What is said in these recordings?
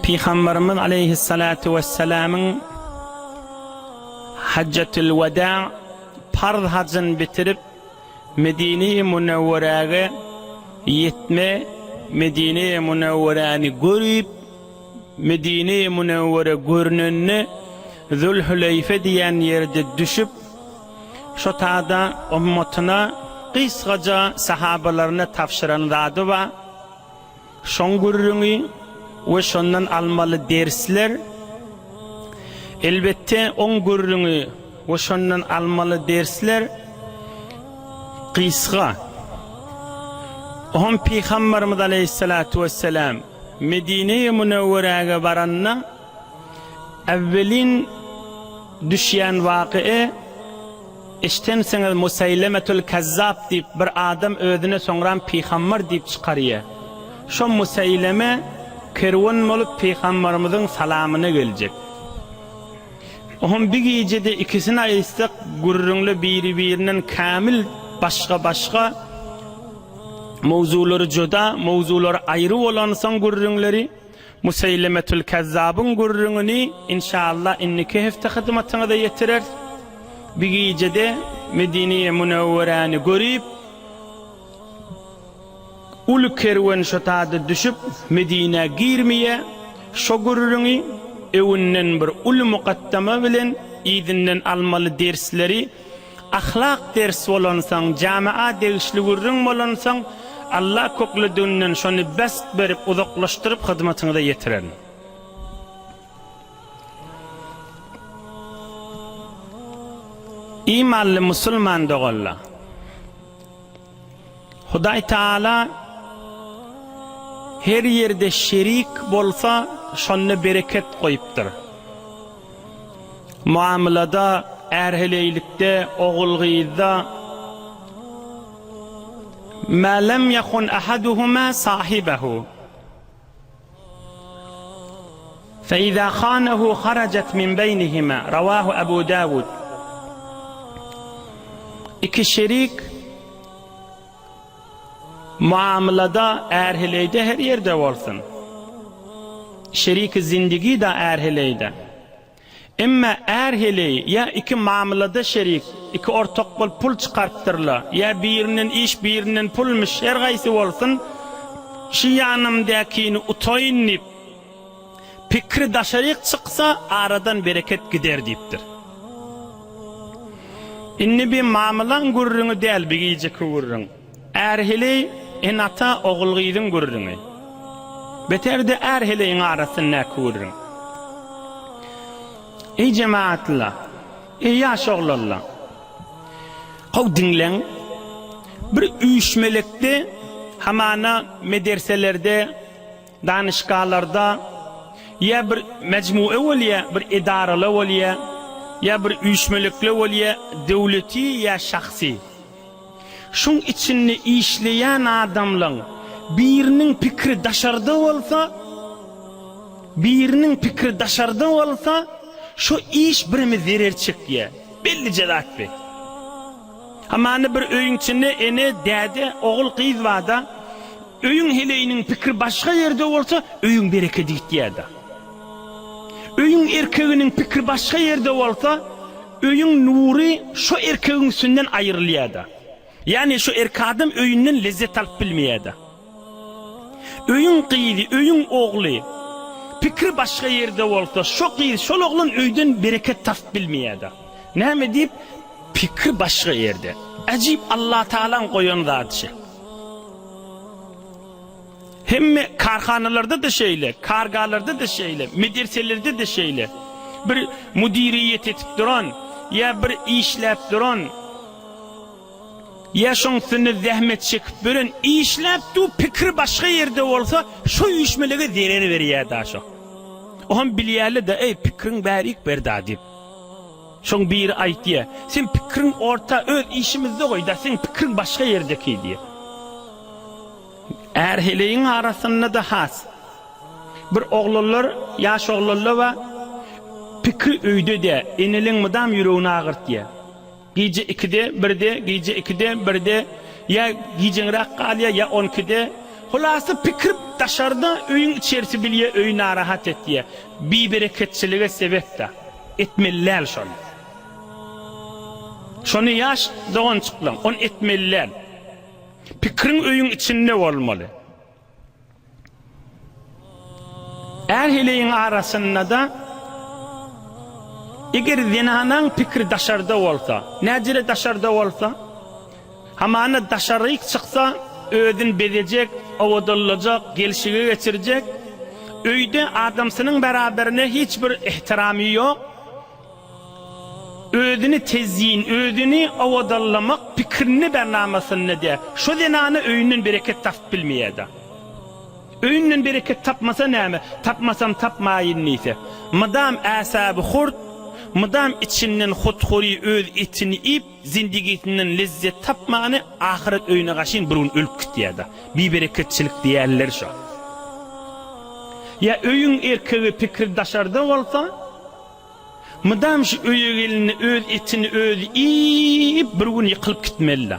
Pygamberimiz aleýhissalatu wessalamyň Hajjatul Weda parz hajyny bitirip Medine-i Münewweräge ýetme, Medine-i Münewweräni görüp, Medine-i Münewwere görnende Zülhüleýfe diýen ýerde düşüp, şo tada ummatyna gysgaja sahabalaryna tabşyran zady bar. Şoň gürrüňi we şondan almaly dersler Elbetde oň gürrüňi we şondan almaly dersler gysga. Oňam Pygambarymyz aleýhissalatu wessalam Medine-i Münewweräge baranda äwwelin düşýän waky'e Eşdensiňiz Museýlemetul Kezzap diýip bir adam özüne soňram pygambar diýip çykarýa. Şo Museýleme kerwen bolup pygambarymyzyň salamyna geljek. Ohm bir gijede ikisini aýytsak gürrüňle biri birinden kämil başga başga mowzulary juda mowzulary aýry bolansoň gürrüňleri Museýlemetül Kezzabyň gürrüňini inşallah indiki hepde hyzmatyňyza ýetireris. Bir gijede Medine-i Münewweräni görüp, uly kerwen şo tada düşüp Medinä girmeýä, şo gürrüňi öwünden bir uly mukaddama bilen yzyndan almaly dersleri Ahlak ders bolansoň, jamy'a degişli gürrüň bolansoň, Allah köklediginden şony best berip uzaklaşdyryp hyzmatyňyza ýetirerin. Imanly musulman doganlar! Hudaý Taala her ýerde şerik bolsa şonda bereket goýupdyr. Muamylada, är-heleýlikde, ogul-gyzda Mä lem ýahun ahaduhuma sahibehu. Fe izâ khânehu harajat min beýnihimâ. Rawahu Ebu Dawud. Iki şerik Muamylada är-heleýde her ýerde bolsun. Şeriki zindigi-da är-heleýde. Emma är-heleý ýa iki mamlada şerik, iki ortak bolup pul çykarypdyrlar, ýa birinden iş, birinden pulmyş, her haýsy bolsun, şu ýanymdäkini utaýyn diýip, pikri daşaryk çyksa, aradan bereket gider diýipdir. Indi bi mamlaň gürrüňi däl, bi gijeki gürrüň. Är-heleý, ene-ata, ogul-gyzyň gürrüňi. Beter-de är-heleýiň arasyndaky gürrüň. Eý jemagatlar! Eý ýaş oglanlar! Gowy diňläň! Bir üýşmelekde, hamana mederselerde, Danyşgalarda ýa bir mejmue bolýa, bir edarala bolýa, ýa bir üýşmelekle bolýa, döwleti ýa şahsy. Şuň içinde işleýän adamlaň biriniň pikiri daşarda bolsa, biriniň pikiri daşarda bolsa, şo iş birimi zerer çekýä. Bellije zat bi. Hamana bir öýüň içinde ene, däde, ogul, gyz barda, Öýüň heleýiniň pikri başga ýerde bolsa, öýüň berekedi gitýär-de. Öýüň erkeginiň pikri başga ýerde bolsa, öýüň nury şo erkegiň üstünden aýrylýar-da. Ýagny şo erkek adam öýünden lezzet alyp bilmeýär-de. Öýüň gyzy, öýüň ogly pikri başga ýerde bolsa, şo gyz, şol oglan öýden bereket tapyp bilmeýär-de. Näme diýip, pikri başga ýerde. Äjip Allatagalaň goýan zady şe. Hemme karhanalarda-da şeýle, kargalarda-da şeýle, medreselerde-de şeýle. Bir müdiriýet etip duran, ýa bir işläp duran, ýa şoň üstünde zähmet çekip ýören işläp dur, pikiri başga ýerde bolsa, şo üýşmelege zerer berýär-da şo. Oňam bilýärler-de, eý, pikiriň bärik ber-da diýip. Şoň biri aýtýa, Sen pikiriň orta öz işimizde goý-da, seň pikiriň başga ýerdeki diýýä. Är-heleýiň arasynda-da has. Bir oglanlar, ýaş oglanlar bar, pikiri öýde-de, eneleň mydam ýüregini agyrtýa. Gije ikide, birde, gije ikide, birde, ýa gijeňräk galýa, ýa on ikide. Hulasy pikir daşarda öýüň içerisi bilýä öýi narahat etýä. Bibereketçilige sebep-da. Etmeli däl şony. Şony ýaş doganjyklaň, ony etmeli däl. Pikiriň öýüň içinde bolmaly. Är-heleýiň arasynda-da eger zenanaň pikiri daşarda bolsa, näjele daşarda bolsa, hamana daşaryk çyksa özüni bezejek, owadanlajak, gelşige geçirjek, öýde adamsynyň beraberine hiç bir ehtiramy ýok, Özüni tezýin, özüni owadanlamak pikirini bernamasynda dä. Şo zenana öýünden bereket tapyp bilmeýär-dä. Öýünden bereket tapmasa näme, tapmasam tapmaýyn diýse. Mydam äsäbi hurt, mydam içinden huthury öz etini iýip, zindigisinden lezzet tapmany ahyret öýüne gaşyn bir gün ölüp gitýär-dä. Bibereketçilik diýýärler şo. Ýa öýüň erkegi pikiri daşarda bolsa, Mydam şu öýe gelende öz etini özi iýip bir gün ýykylyp gitmeli-da.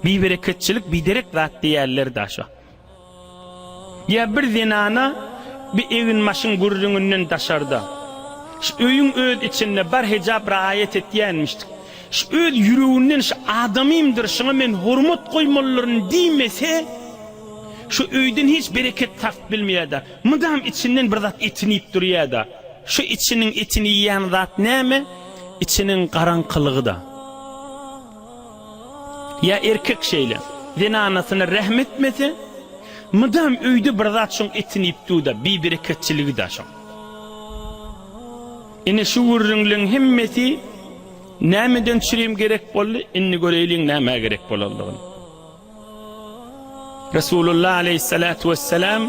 Bibereketçilik biderek zat diýýärler-dä şo. Ýa bir zenana bir eginbaşyň gürrüňinden daşarda. Şu öýüň öz içinde bar hijap raýat etýänmişdik. Şu öz ýüreginden şu adamymdyr şuňa men hormat goýmalydyryn diýmese şu öýden hiç bereket tapyp bilmeýär-dä. Mydam içinden bir zat etini iýip durýar-da. Şu içiniň etini iýýän zat näme? Içiniň garaňkylygy-da. Ýa erkek şeýle, zenanasyna rähm etmese, mydam öýde bir zat şoň etini iýip dur-da, bibereketçiligi-da şoň. Ine şu gürrüňleň hemmesi nämeden çürim gerek boldy, indi göreýliň nämä gerek bolandygyny. Resulullah aleýhissalatu wessalam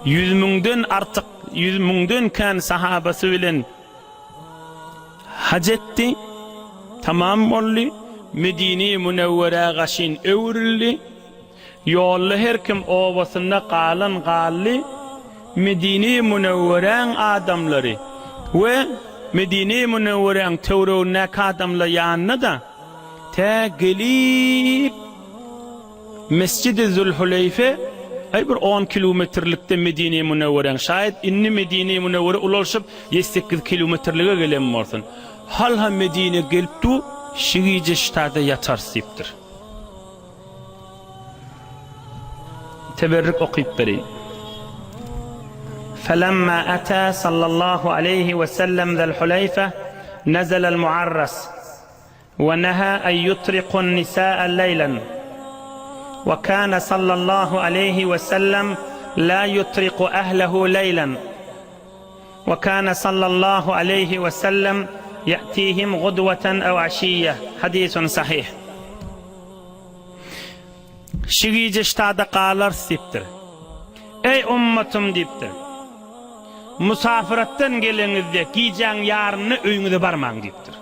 ýüz müňden artyk, ýüz müňden kän sahabasy bilen haj etdi, tamam boldy, Medine-i Münewwerä gaşyn öwrüldi. Ýolda her kim obasynda galan galdy, Medine-i Münewweräň adamlary we Medine-i Münewweräň töweregindäki adamlar ýanynda-da, Tä gelip Mesjidi Zülhüleýfe, aý bir on kilometrlikde Medine-i Münewweräň, şaýat indi Medine-i Münewwere ulalşyp ýedi-sekiz kilometrlige gelen bolsun. Hal-ha Medine gelip dur, şi gije ştada ýatarys diýipdir. Teberrük okyp bereýin. Felemma ata sallallahu aleýhi we sellem Zülhüleýfe nezelel muarras. We neha en yutrikun nisaa leýlen. We kana sallallahu aleýhi we sellem la yutriku ehlehu leýlen. We kana sallallahu aleýhi we sellem ýa'tihim gudwatan ew aşiýe. Hadisun sahyh. Şu gije ştada galarys diýipdir. Eý ummatym diýipdir. Musafiratdan geleňizde gijäň ýarynda öýüňize barmaň diýipdir.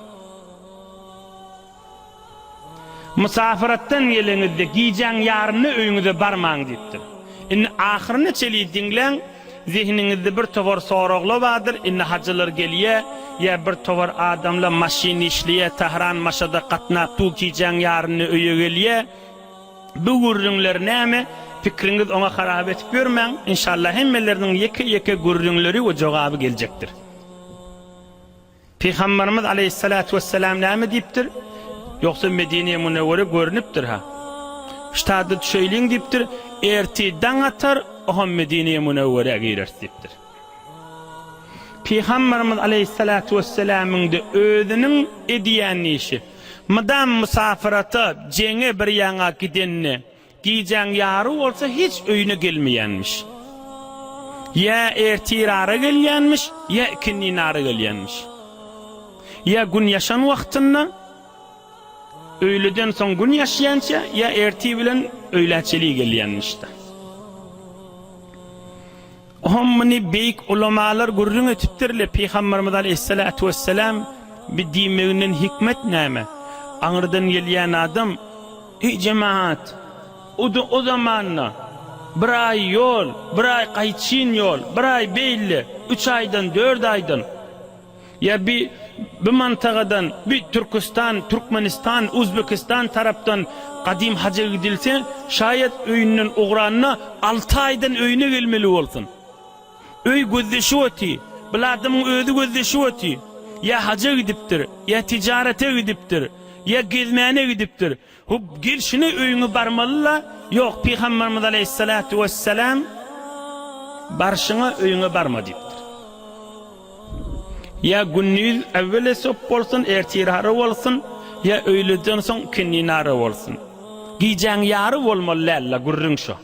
Musafiratdan geleňizde gijäň ýarynda öýüňize barmaň diýipdir. Indi ahyryna çeli diňläň, zehiniňizde bir towar soragla bardyr, indi hajylar gelýä, ýa bir towar adamla maşyn işleýä, Tahran Maşada gatnap dur gijäň ýarynda öýe gelýä. Bu gürrüňler näme? Pikriňiz oňa harap etip ýörmäň, inşallah hemmeleriniň ýeke-ýeke gürrüňleri we jogaby geljekdir. Pygamberimiz aleýhissalatu wessalam näme diýipdir? Ýogsa Medine-i Münewwere görnüpdir-ha. Ştada düşeýliň diýipdir, ertir daň atar, oňam Medine-i Münewwerä gireris diýipdir. Pygamberimiz aleýhissalatu wessalamyň-da özüniň edýän işi, mydam musafyrata, jeňe bir ýaňa gidende, Gijäň ýary bolsa hiç öýüne gelmeýänmiş. Ýa ertirara gelýänmiş, ýa ikindinara gelýänmiş. Ýa gün ýaşan wagtynda, öýleden soň gün ýaşýança, ýa ertir bilen öýlä çeli gelýänmiş-de. Hom muny beýik ulamalar gürrüň etipdirler, Pygamberimiz aleýhissalatu wessalam bi diýmeginden hikmet näme? Aňyrdan gelýän adam, Eý jemagat, o-da o zamanda bir aý ýol, bir aý gaýçyn ýol, bir aý beýle, üç aýdan, dört aýdan, ýa bi. bu mantagadan, bu Türküstan, Türkmenistan, Uzbekistan tarapdan gadym haja gidilse, şaýat öýünden ugranda alty aýdan öýüne gelmeli bolsun. Öý gözleşip oty. Bil adamyň özi gözleşip oty. Ýa haja gidipdir, ýa tijarete gidipdir, ýa gezmäne gidipdir. Hub, gelşine öýüňe barmaly-la. Ýok, Pygamberimiz aleýhissalatu wessalam barşyňa öýüňe barma diýipdir. Ýa gündiz äwwel esop bolsun, ertirara bolsun, ýa öýleden soň ikindinara bolsun. Gijäň ýary bolmaly däl-la, gürrüň şo.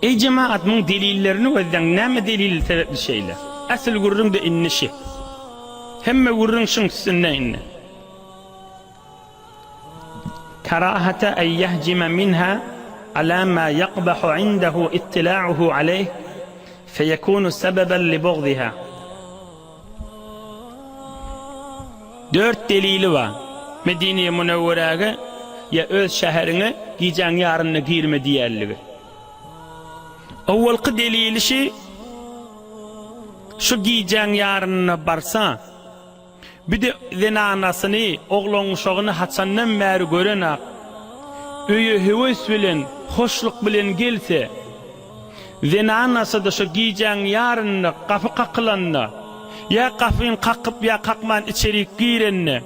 Eý jemagat muň delillerini gözläň näme delil sebäpli şeýle? Asyl gürrüň-de indi şi. Hemme gürrüň şuň üstünde indi. Karahata en yehcime minha ala ma yaqbahu indehu ittila'uhu aleyh feyekunu sebeben li bugziha. Dört delili bar. Medine-i Münewweräge ýa öz şäheriňe gijäň ýarynda girme diýenligi. Owalky delili şi, şu gijäň ýarynda barsa, bir-de zenanasyny, oglan-uşagyny haçandan bäri görenak, öýe höwes bilen, hoşluk bilen gelse, Zenanasy-da şo gijäň ýarynda gapy kakylanda, ýa gapyny kakyp ýa kakman içerik girende,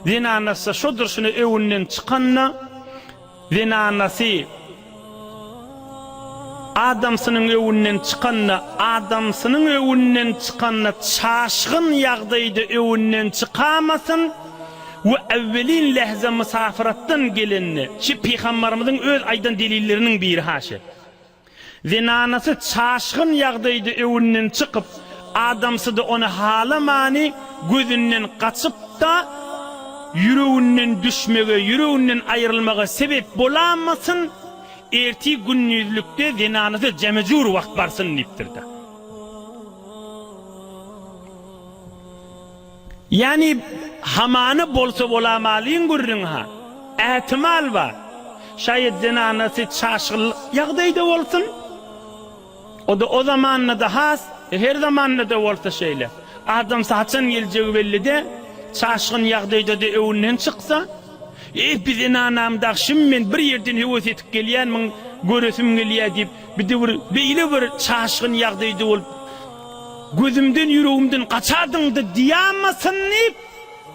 zenanasy-da şo durşuna öwünden çykanda, zenanasy adamsynyň öwünden çykanda, adamsynyň öwünden çykanda çaşgyn ýagdaýda öwünden çykamasyn we äwwelin lähze mysafiratdan gelende, şi pygambarymyzyň öz aýdan delilleriniň biri haşy. Zenanasy çaşgyn ýagdaýda öwünden çykyp, adamsy-da ony halamany gözünden gaçyp-da, ýüreginden düşmege, ýüreginden aýrylmaga sebep bolamasyn, ertir gündizlikde zenanasy jemejur wagt barsyn diýipdir-de. Ýagny hamana bolsa bolamalyň gürrüňi-ha. Ähtimal bar. Şaýat zenanasy çaşgynlyk ýagdaýda bolsun. O-da o zamanda-da has, her zamanda-da bolsa şeýle. Adamsy haçan geljegi belli-dä. Çaşgyn ýagdaýda-da öwünden çyksa, Eý, bi zenanam dagy şim men bir ýerden höwes edip gelýän, muň göresim gelýä diýip, bir-de bir beýle bir çaşgyn ýagdaýda bolup, Gözümden, ýüregimden gaçadyň-da diýamasyn diýip,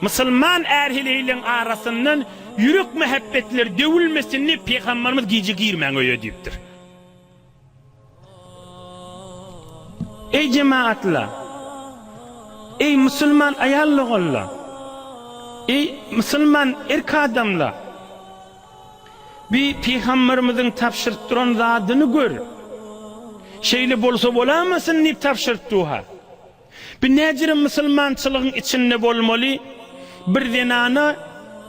musulman är-heleýleň arasyndan ýürek mähebbetleri döwülmesin diýip, Pygamberimiz gije girmäň öýe diýipdir. Eý jemagatlar! Eý musulman aýal-doganlar! Eý musulman erk adamlar! Bi pygamberimiziň tabşyryp duran zadyny gör. Şeýle bolsa bolamasyn diýip tabşyryp duha. Bi näjirem musulmançylygyň içinde bolmaly bir zenana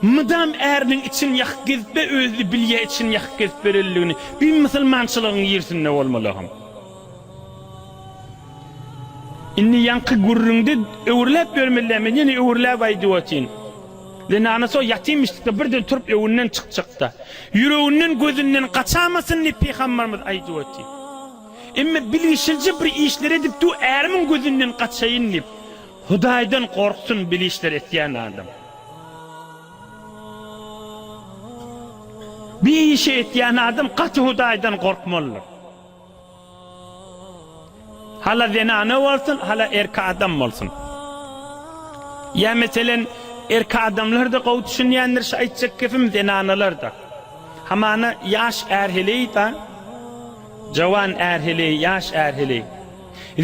mydam äriniň içini ýakyp gezip be özi bilýä içini ýakyp gezip berenligini. Bi musulmançylygyň ýersinde bolmaly ham. Indi ýaňky gürrüňde öwrüläp ýörmeli men ýene öwrüläp aýdyp otyryn. Zenana so ýatymyşdykda birden turup öwünden çykjakda. Ýüreginden gözünden gaçamasyn diýip pygambarymyz aýdyp otyr. Emme bilişilje bir işler edip du ärimiň gözünden gaçaýyn diýip. Hudaýdan gorksun bil işler etýän adam. Bir işi etýän adam gaty Hudaýdan gorkmalydyr. Hala zenana bolsun, hala erki adam bolsun. Ýa meselen, erki adamlar-da gowy düşünýändir şu aýtjak gepim, zenanalar-da. Hamana ýaş är-heleý-da, jawan är-heleý, ýaş är-heleý.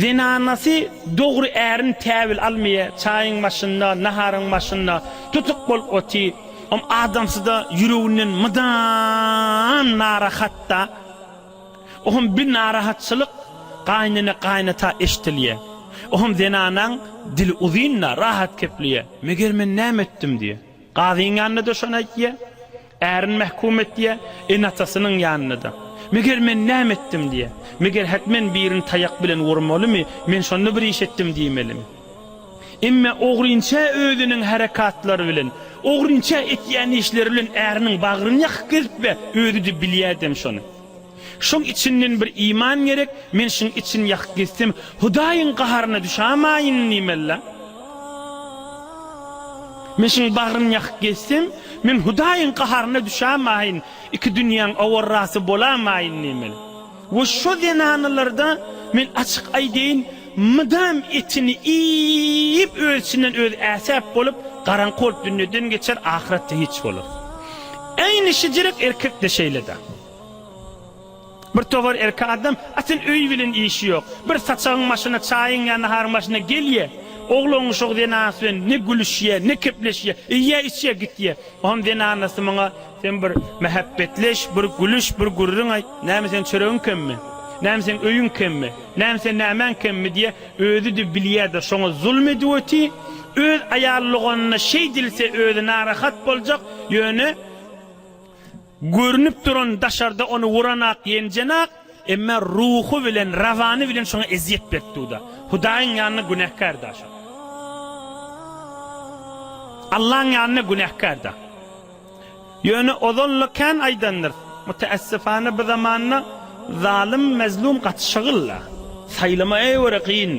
Zenanasy dogry ärini täwil almaýar, çaýyň başynda, naharyň başynda tutuk bolup otyr. Om adamsy-da ýüreginden mydam narahat-da. Ohm bir narahatçylyk gaýynene gaýynata eşdilýä. Ohm zenanaň dili uzyn-da, rahat kepleýä. Meger men näme etdim diýä. Gazyň ýanynda-da şony aýtýa. Ärini mähkum etýä, ene-atasynyň ýanynda-da. Meger men näme etdim diýä. Meger hetmen birini taýak bilen urmalymy, men şonda bir iş etdim diýmelimi? Emme ogrynça özüniň herekatlary bilen, ogrynça etýän işleri bilen äriniň bagryny ýakyp gezip-ä, özi-de bilýädem şony. Şoň içinden bir iman gerek, men şuň içini ýakyp gezsem, Hudaýyň gaharyna düşamaýyn diýmeli-la. Men şuň bagryny ýakyp gezsem, men Hudaýyň gaharyna düşamaýyn, iki dünýäň owarrasy bolamaýyn diýmeli. We şo zenanalarda men açyk aýdaýyn, mydam etini iýip öz içinden özi äsäp bolup, garaňky bolup dünýeden geçer, ahyretde hiç bolar. Äýni şijirek erkek-de şeýle-dä. Bir towar erkek adam asyl öý bilen işi ýok. Bir saçagyň başyna, çaýyň ýa naharyň başyna gelýä. Oglan-uşak zenanasy bilen ne gülüşýä, ne kepleşýä. Iýýä, içýä, gitýä. Oňam zenanasy muňa, Sen bir mähepbetleş, bir gülüş, bir gürrüň aýt. Näme seň çöregiň kemmi? Näme seň öýüň kemmi? Näme sen nämäň kemmi diýýä. Özi-de bilýä-de, şoňa zulum edip oty. Öz aýallygynda şeýdilse özi narahat boljak. Ýöne Görnüp duran daşarda ony uranak, ýenjenak, emme ruhy bilen, rawany bilen şoňa ezýet berip dur-da. Hudaýyň ýanynda günäkär-da şo. Allaň ýanynda günäkär-da. Ýöne ozal-la kän aýdandyrys, müteessifane bu zamanda zalym, mezlum gatyşygyl-la. Saýlama eýwere kyn.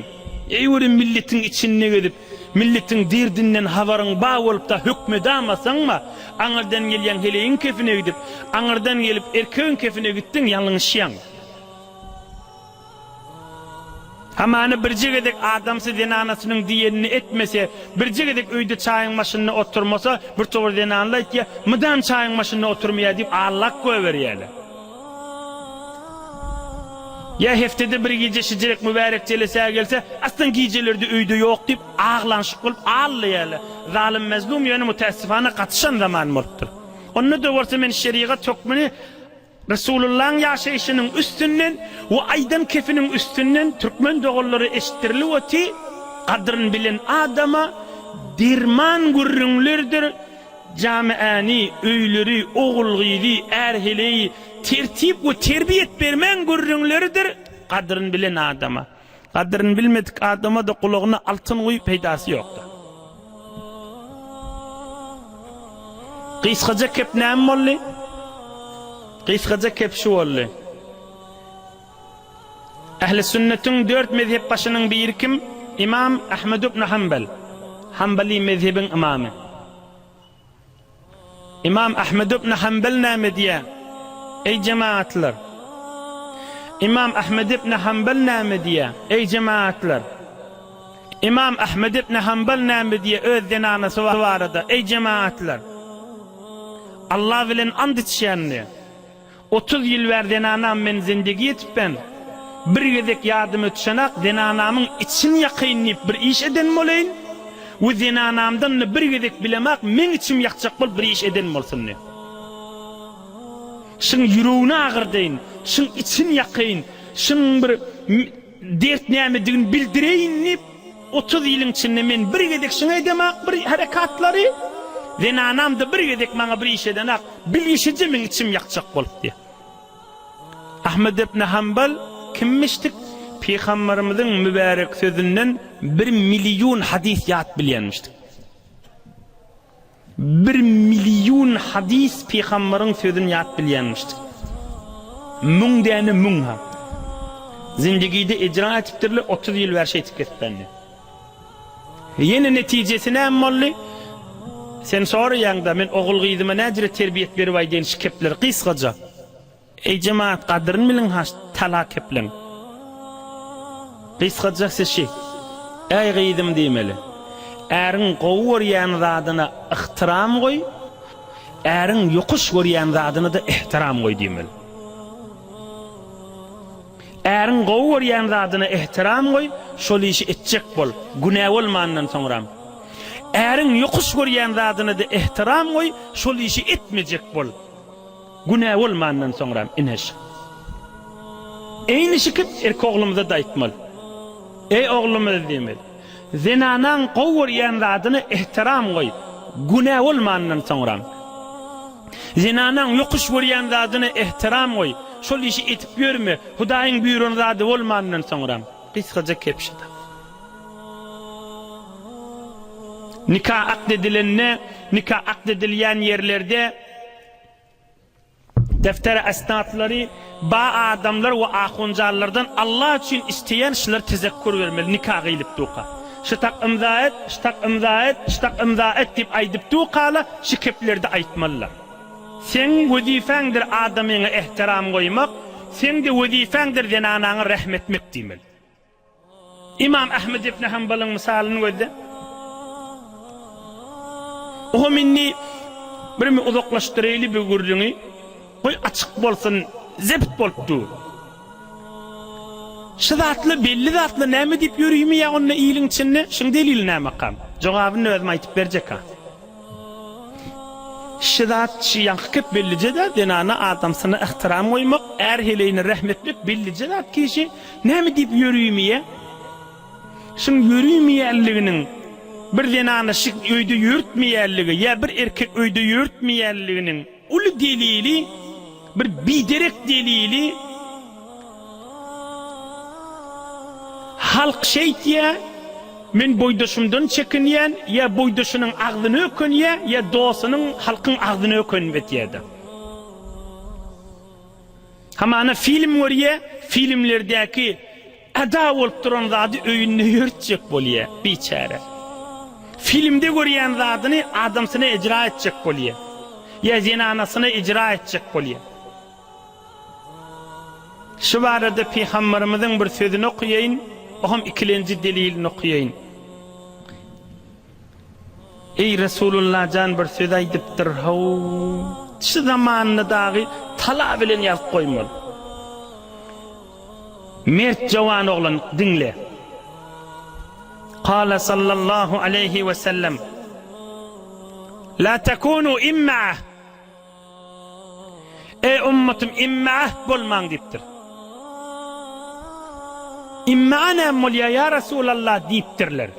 Eýwere milletiň içinde gezip, Milletiň derdinden habaryň ba bolupda hökmedamasaňma, aňyrdan gelýäň heleýiň kefine gidip, aňyrdan gelip erkegiň kefine gitdiň ýalňyşýaň. Hamana birje gezek adamsy zenanasynyň diýenini etmese, birje gezek öýde çaýyň başynda oturmasa, bir towar zenanlar aýtýa, mydam çaýyň başynda oturmaýa diýip allak goýberýäler. Ýa heftede bir gije şijirek mübärek jelesä gelse, aslan gijelerde öýde ýok diýip, aglanşyk bolup aglaýarlar. Zalym mezlum ýöne mütäessifana gatyşan zaman bolupdyr. Onda-da bolsa men şerigat hökmüni Resulullahyň ýaşaýşynyň üstünden we aýdan kefiniň üstünden türkmen doganlara eşitdirilip oty, gadryn bilen adama derman gürrüňlerdir, Jamiäni, öýleri, ogul-gyzy, är-heleýi tertip we terbiýet bermäň gürrüňleridir, gadyryn bilen adama. Gadyryn bilmedik adama-da gulagyna altyn guý, peýdasy ýokdur. Gysgaja kep näme boldy? Gysgaja kep şu boldy. Ähli sünnetiň dört mezhep başynyň biri kim? Imam Ahmed ibn Hanbel. Hanbali mezhebiň ymamy. Imam Ahmed ibn Hanbel näme diýýär? Eý jemagatlar! Imam Ahmed ibn Hanbel näme diýýär? Eý jemagatlar! Imam Ahmed ibn Hanbel näme diýýär öz zenanasy barada? Eý jemagatlar! Allah bilen and içýän diýýär. 30 ýyl bäri zenanam men zindegi etipben, bir gezek ýadyma düşenak zenanamyň içini ýakaýyn diýip bir iş eden boleýin we zenanamdan-da bir gezek bilemak meň içim ýakjak bolup bir iş eden bolsun diýip. Şyň ýüregini agyrdaýyn, şyň içini ýakaýyn, şyň bir dert nämedigini bildireýin diýip 30 ýylyň içinde men bir gezek şyňa edemak bir herekatlary, zenanam-da bir gezek maňa bir iş edenak, Bilişije meň içim ýakjak bolup diýýär. Ahmet ibn Hanbal kimmişdik? Pygamberimiziň mübärek sözünden bir million hadys ýat bilýänmişdik. Bir million hadys pygamberiň sözüni ýat bilýänmişdik. Müň däne müň ha. Zindigide icra etipdirler, 30 ýyl bäri şeýtip geziplerdi. Ýene netijesi näme boldy? Sen soraýaňda men ogul-gyzyma näjüre terbiýet berip aýdaýyn şu kepleri gysgaja. Eý jemagat gadyryn biliň haş tala kepleň. Gysgajasy şi. Äý gyzym diýmeli. Äriň gowy görýän zadyna yhtyram goý, äriň ýokuş görýän zadyna-da ehtiram goý diýmeli. Äriň gowy görýän zadyna ehtiram goý, şol işi etjek bol, günä bolmandan soňram. Äriň ýokuş görýän zadyna-da ehtiram goý, şol işi etmejek bol, günä bolmandan soňram. Ine şu. Eýni şikip erkek oglumyza-da aýtmaly. Eý oglumyz diýmeli. Zenanaň gowy görýän zadyna ehtiram goý, günä bolmandan soňram. Zenanaň ýokuş görýän zadyna ehtiram goý, şol işi edip ýörme, Hudaýyň buýran zady bolmandan soňram. Gysgaja kepşi-de. Nika akt edilende, nika akt edilýän ýerlerde. Defter esnatlary ba adamlar we ahunjanlardan Allah üçin isteýän şular tezekkur bermeli nika gyýlyp duka. Şu tak ymza et, şu tak ymza et, şu tak ymza et diýip aýdyp dukala şu keplerde aýtmalylar. Seň wezifäňdir adamyňa ehtiram goýmak, seňde wezifäňdir zenanaňa rehm etmek diýmeli. Ymam Ahmed ibn Hanbalyň mysalyny gözle. Ohm indi birimi uzaklaşdyraýly bu gürrüňi. Goý açyk bolsun, zebt bolup dur. Şu zatlar belli zatlar näme diýip ýörümi ýa onda iliň içinde? Şuň delili nämekam? Jogabyny özüm aýtyp berjek-a. Şu zat şu ýaňky kep bellije-dä, zenana adamsyna yhtyram goýmak, är heleýine rehm etmek bellije zat kişi näme diýip ýörümiýä? Şuň ýörümiýänliginiň bir zenana şu öýde ýörtmeýänligi ýa bir erkek öýde ýörtmeýänliginiň uly delili bir biderek delili Halk şeýtýä, men boýdaşymdan çekinýän, ýa boýdaşynyň agzyny ökünýä, ýa dostunyň, halkyň agzyny ökünip etýä-de. Hamana film görýä, filmlerdäki eda bolup duran zady öýünde ýörtjek bolýa, biçäre. Filmde görýän zadyny adamsyna ejra etjek bolýa, ýa zenanasyna ejra etjek bolýa. Şu barada Pygamberimiziň bir sözüni okaýaýyn, oňam ikilenji delilini okaýaýyn. Eý Resulullah jan bir söz aýdypdyr, how, şu zamanda dagy tala bilen ýazyp goýmaly. Mert jowan oglan diňle. Kala sallallahu aleýhi we sellem La tekunu imma Eý ummatym imma bolmaň diýipdir. Imma näme bolýar ýa Resulallah diýipdirler.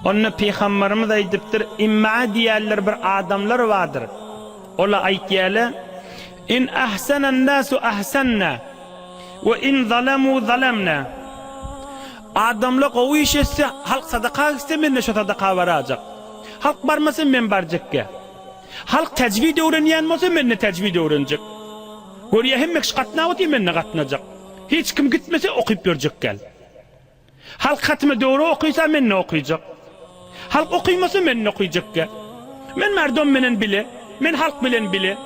Onda Pygambarymyz aýdypdyr, imma diýýänler bir adamlar bardyr. Ola aýtýarlar, In ahsanan nasu ahsanna we in zalamu zalamna. Adamlar gowy iş etse, halk sadaka gitse men-de şo sadaka barajak. Halk barmasa men barjakgä. Halk täjwid öwrenýän bolsa mende täjwid öwrenjek. Görýä hemme kişi gatnap otyr mende gatnajak. Hiç kim gitmese okyp ýörjek gel. Halk hatyma döwre okysa mende okyjak. Halk okymasa mende okyjak gel. Men merdom menen bile, men halk bilen bile.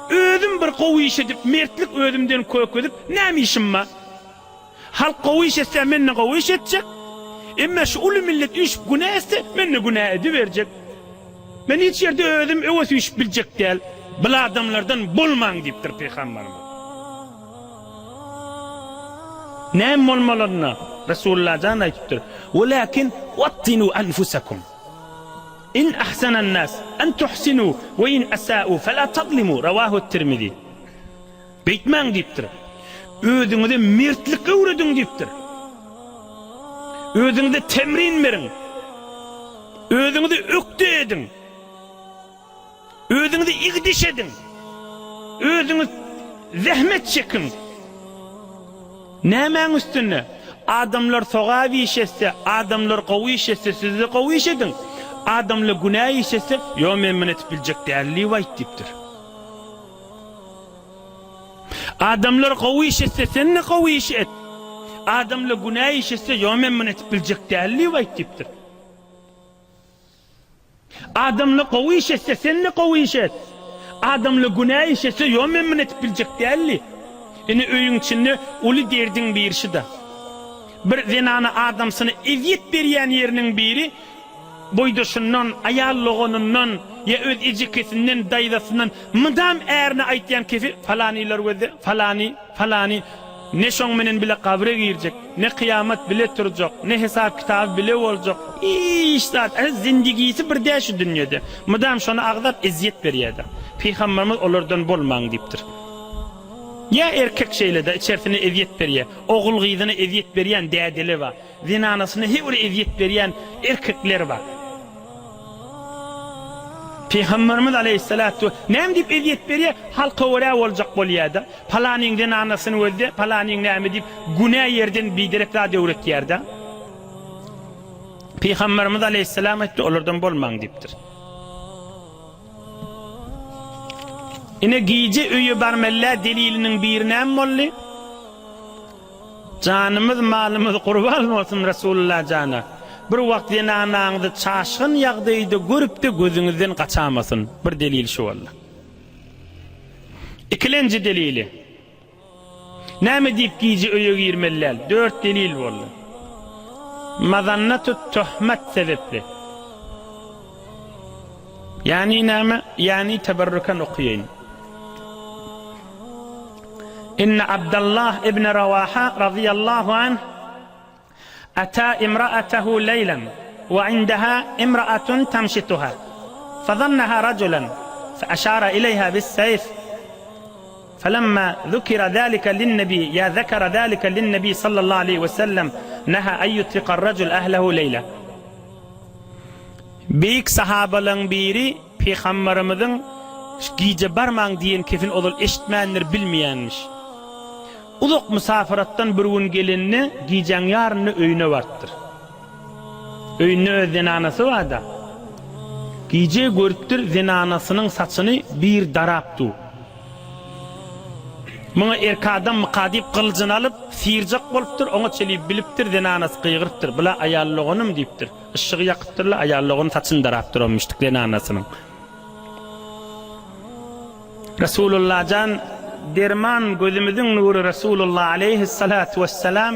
Özüm bir gowy iş edip mertlik özümden kökezip näme işim bar. Halk gowy iş etse men-de gowy iş etjek. Emme şu uly millet üýşüp günä etse, men-de günä ediberjek. Men hiç ýerde özüm öwe süýşüp biljek däl. Bil adamlardan bolmaň diýipdir pygambarymyz. Näme bolmalydyna Resulullah jan aýdypdyr. Welakin wattinu anfusakum. In ahsanan nas en tuhsinu we in asa'u fela tazlimu rawahu Tirmizi. Beýtmäň diýipdir. Özüňize mertlik öwrediň diýipdir. Özüňize temrin beriň. Özüňizi ökde ediň. Özüňizi igdiş ediň. Özüňiz zähmet çekiň. Nämäň üstünde? Adamlar sogap iş etse, adamlar gowy iş etse, siz-de gowy iş ediň. Adamlar günä iş etse, ýok men muny edip biljek däl diýip aýt diýipdir. Adamlar gowy iş etse sen-de gowy iş et. Adamlar günä iş etse, ýok men muny edip biljek däl diýip aýt diýipdir. Adamlar gowy iş etse sen-de gowy iş et. Adamlar günä iş etse, ýok men muny edip biljek däl diý. Ine öýüň içinde uly derdiň biri şuda. Bir zenana adamsyna ezýet berýän ýeriniň biri Boýdaşyndan, aýal doganyndan ýa öz ejekesinden, daýzasyndan mydam ärine aýtýan kefi falanylar gözde, falany, falany, ne şoň menen bile gabre girjek, ne kyýamat bile turjak, ne hesap-kitaby bile boljak, hiç zat, ä zindigisi bir däl şu dünýede. Mydam şony agzap ezýet berýär-de. Pygamberimiz olardan bolmaň diýipdir. Ýa erkek şeýle-de içerisine ezýet berýär. Ogul-gyzyna ezýet berýän dädele bar. Zenanasyna her bir ezýet berýän erkekler bar. Pygamberimiz aleýhissalatu we näme diýip ezýet berýär? Halka görä boljak bolýar-da. Palanyň zenanasyny gözle, palanyň näme diýip günä ýerden biderek zat öwretýär-de. Pygamberimiz aleýhissalam aýtdy, olardan bolmaň diýipdir. Ine gije öýe barmaly deliliniň biri näme boldy? Janymyz, malymyz gurban bolsun Resulullah jana. Bir wagt zenanaňyzy çaşgyn ýagdaýda görüp-de gözüňizden gaçamasyn. Bir delil şu boldy. Ikilenji delili. Näme diýip gije öýe girmeli däl? Dört delil boldy. Mazannatut töhmet sebepli. Ýani näme? Ýani teberrüken okaýyn. Inne Abdallah ibn Rawaha razyýallahu anh Ata imra'atahu leýlen we indaha imra'atun tamşituha fazannaha rajulan feaşara ileýha bis-seýf felemma zukira zalika lin-nebi ýa zekera zalika lin-nebi sallallahu aleýhi we sellem neha en yutlikar-rajul ehlehu leýla. Beýik sahabalaryň biri Pygamberimiziň gije barmaň diýen kefini ozal eşitmändir, bilmeýänmiş. Uzak mysafaratdan bir gün gelende, gijäň ýarynda öýüne barypdyr. Öýünde öz zenanasy bar-da. Gije görüpdir, zenanasynyň saçyny bir darap dur. Muňa erk adammyka diýip, gylyjyny alyp, syrjak bolupdyr, oňa çenli bilipdir, zenanasy gygyrypdyr, Bula aýal doganym diýipdir. Yşygy ýakypdyrlar, aýal dogany saçyny darap duranmyşdyk zenanasynyň. Resulullajan derman gözümiziň nury Resulullah aleýhissalatu wessalam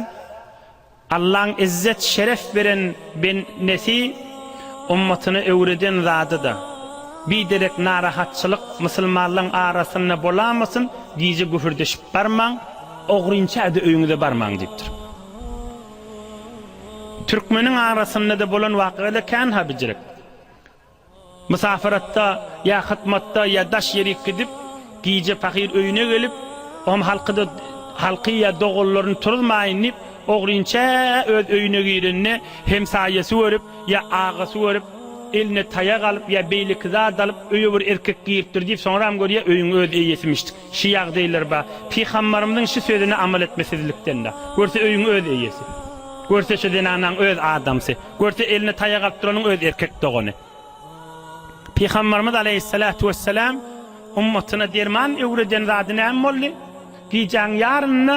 Allaň izzet şeref beren bendesi ummatyna öwreden zadyda. Biderek narahatçylyk musulmanlaň arasynda bolamasyn gije gühürdeşip barmaň ogrynça-da öýüňize barmaň diýipdir. Türkmeniň arasynda-da bolan wakalar kän ha bijirek. Mysafaratda ýa hytmatda ýa daş ýerik gidip, gije pahyr öýüne gelip, oňam halky-da halky ýa doganlaryny turuzmaýyn diýip, ogrynça öz öýüne girende hemsaýasy görüp ýa agasy görüp, eline taýak alyp ýa beýleki zat alyp, öýe bir erkek giripdir diýip, soňram görýär, öýüň öz eýesimişdik. Şi ýagdaýlar bar. Pygambarymyzyň şi sözüne amal etmesizlikden-de. Görse öýüň öz eýesi. Görse şo zenanaň öz adamsy. Görse eline taýak alyp duranyň öz erkek dogany. Pygambarymyz aleýhissalatu wessalam ummatyna derman öwreden zady näme boldy? Gijäň ýarynda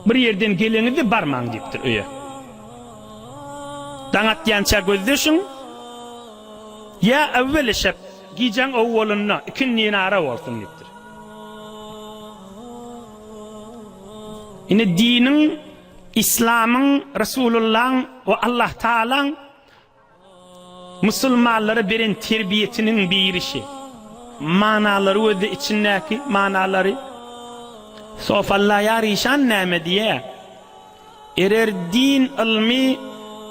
bir ýerden geleňizde barmaň diýipdir öýe. Daň atýança gözleşiň. Ýa awweli şep, gijäň owwalynda, ikindinara bolsun diýipdir. Ine diniň Yslamyň, Resulullahyň we Allah Tagalaň musulmanlara beren terbiýesiniň biri şi. Manalary gözle içindäki manalary. Sofallaýar işan näme diýýär? Erer din ylmy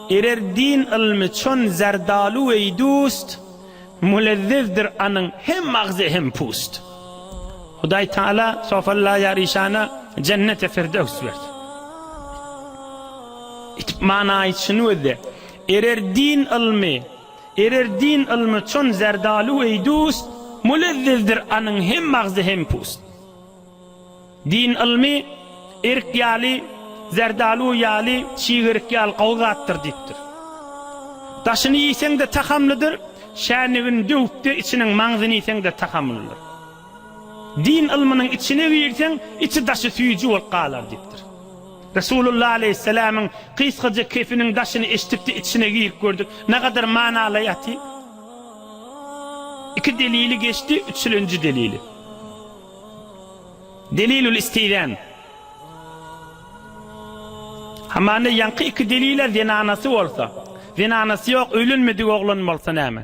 Erer din ylmy çon zerdalu eý dust, Mulezzezdir anyň hem magzy hem pust. Hudaý Taala Sofallaýar işana Jenneti Firdöws bersin. Itip manaýyşyny gözle. Erer din ylmy Erer din ylmy çon zerdalu eý dust, Mulezzezdir anyň hem magzy hem pust. Din ylmy erik ýaly, zerdalu ýaly, çig erik ýaly gowy zatdyr diýipdir. Daşyny iýseň-de tagamlydyr, şänigini döwüp-de içiniň maňzyny iýseň-de tagamlydyr. Din ylmynyň içine girseň, içi-daşy süýji bolup galar diýipdir. Resulullah aleýhissalamyň gysgaja kefiniň daşyny eşidip-de içine girip gördük. Nagadar manaly ýaty. Iki delili geçdi, üçülenji delili. Delilül istizan. Hamana ýaňky iki delile zenanasy bolsa, zenanasy ýok öýlenmedik oglan bolsa näme?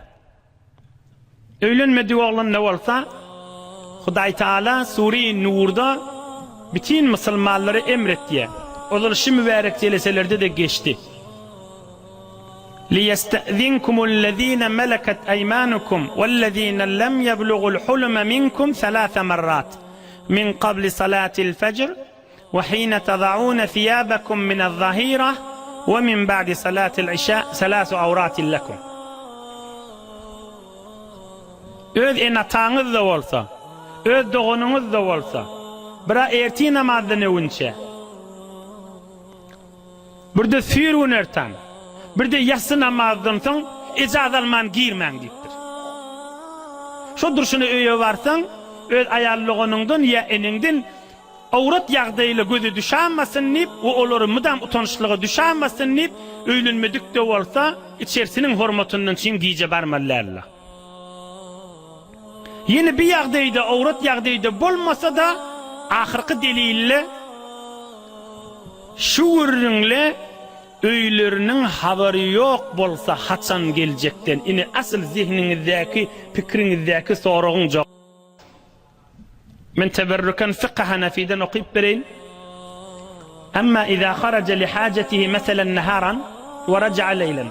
Öýlenmedik oglan ne bolsa, Hudaý Taala Sure-i Nurda bütin musulmanlara emr etýär. Ozal şu mübärek jeleselerde-de geçdi. Liýeste'zinkumul-lezine meleket eýmanukum wellezine lem ýeblugul huluma minkum selase marrat, min kabli salatil fejr we hine taza'une siýabekum minez-zahirah we min ba'di salatil işa selasu awratin lekum. Öz ene-ataňyz-da bolsa, öz doganyňyz-da bolsa, bira ertir namazdan öwünçä, Birde süýr gün ertan, birde ýassy namazdan soň ejaz alman girmäň diýipdir. Şo durşuna öýe barsaň, öz aýal doganyňdan ýa eneňden Owrat ýagdaýyla gözi düşamasyn diýip we olary mydam utançlyga düşamasyn diýip, öýlenmedik-de bolsa, içersiniň hormatyndan çyn gije barmaly däldir. Ýene bir ýagdaýda, owrat ýagdaýda bolmasa-da, ahyrky delilde şu gürrüňle öýleriniň habary ýok bolsa haçan geljekden, ine asyl zehniňizdäki, pikiriňizdäki soragyň jogaby. Men teberrüken fykh Hanafiden okyp bereýin. Emma iza haraja li hajatihi meselen naharan we raja'a leýlen.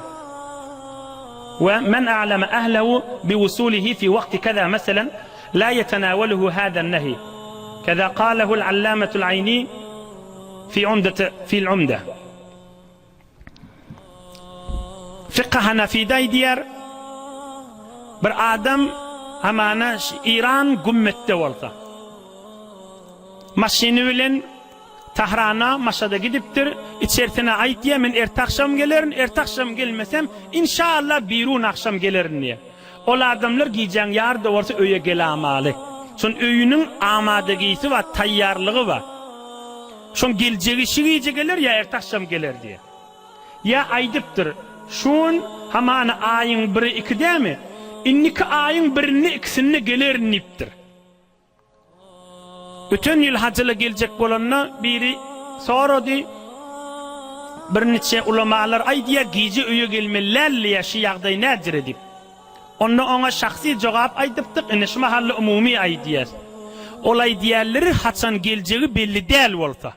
We men a'lama ahlehu bi wusulihi fi waqti kaza meselen la yetenaweluhu hada an-nahy. Kaza qalahu al-allamatu al-ayni fi umdati fi al-umda. Fykh Hanafide aýdýar, bir adam hamana Iran gümmetde bolsa, maşyny bilen Tahrana, Maşada gidipdir, içerisine aýtýar, men erte agşam gelerin, erte agşam gelmesem, inşallah birun agşam gelerin diýýär. Ol adamlar gijäň ýary-da bolsa öýe gelamaly. Şon öýüniň amadagisi bar, taýýarlygy bar. Şoň geljegi şi gije geler ýa erte agşam geler diýýär. Ýa aýdypdyr, Şu gün hamana aýyň biri iki dämi? Indiki aýyň birinde ikisinde gelerin diýipdir. Öten ýyl hajyla geljek bolanda biri sorady, Birniçe ulamalar aýdýar gije öýe gelmeli däl diýýär, şi ýagdaý näjire diýip. Onda oňa şahsy jogap aýdypdyk, indi şu mahally umumy aýdýas. Ol aýdýanlary haçan geljegi belli däl bolsa.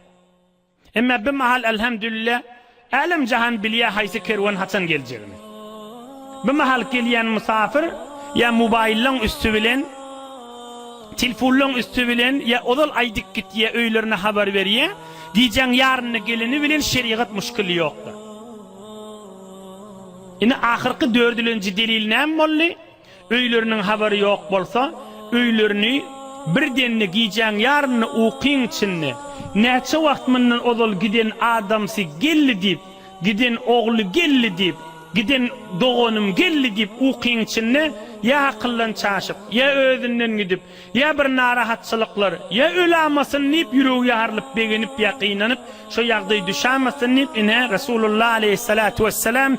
Emma bir mahal elhamdülillah älem jahan bilýär haýsy kerwen haçan geljegini. Bir mahal gelýän mysafir ýa mobaýyllaň üsti bilen, tilfunlaň üsti bilen ýa ozal aýdyp gitýär öýlerine habar berýär, gijäň ýarynda geleni bilen şerigat muşkili ýokdur. Indi ahyrky dördülenji delil näme boldy? Öýleriniň habary ýok bolsa, öýlerini birdende gijäň ýarynda ukyň içinde, näçe wagt mundan ozal giden adamsy geldi diýip, giden ogly geldi diýip, giden doganym geldi diýip ukyň içinde ýa akyldan çaşyp, ýa özünden gidip, ýa bir narahatçylyklar, ýa ölamasyn diýip ýüregi ýarylyp begenip ýa gynanyp şo ýagdaý düşamasyn diýip ine Resulullah aleýhissalatu wessalam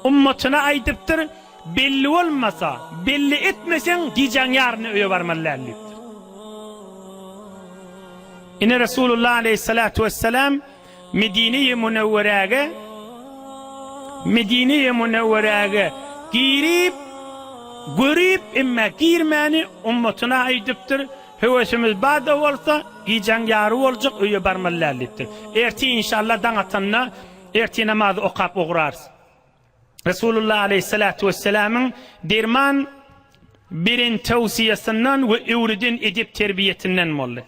ummatyna aýdypdyr, Belli bolmasa, belli etmeseň, gijäň ýaryna öýe barmaly däl diýipdir. Ine Resulullah aleýhissalatu wessalam Medine-i Münewweräge Medine-i Münewweräge girip, görüp, emma girmäni ummatyna aýdypdyr, Höwesimiz bar-da bolsa, gijäň ýary boljak, öýe barmaly däl diýipdir. Ertir inşallah daň atanda ertir namazy okap ugrarys. Resulullah aleýhissalatu wessalamyň derman beren towsiýasyndan we öwreden edep-terbiýesinden boldy.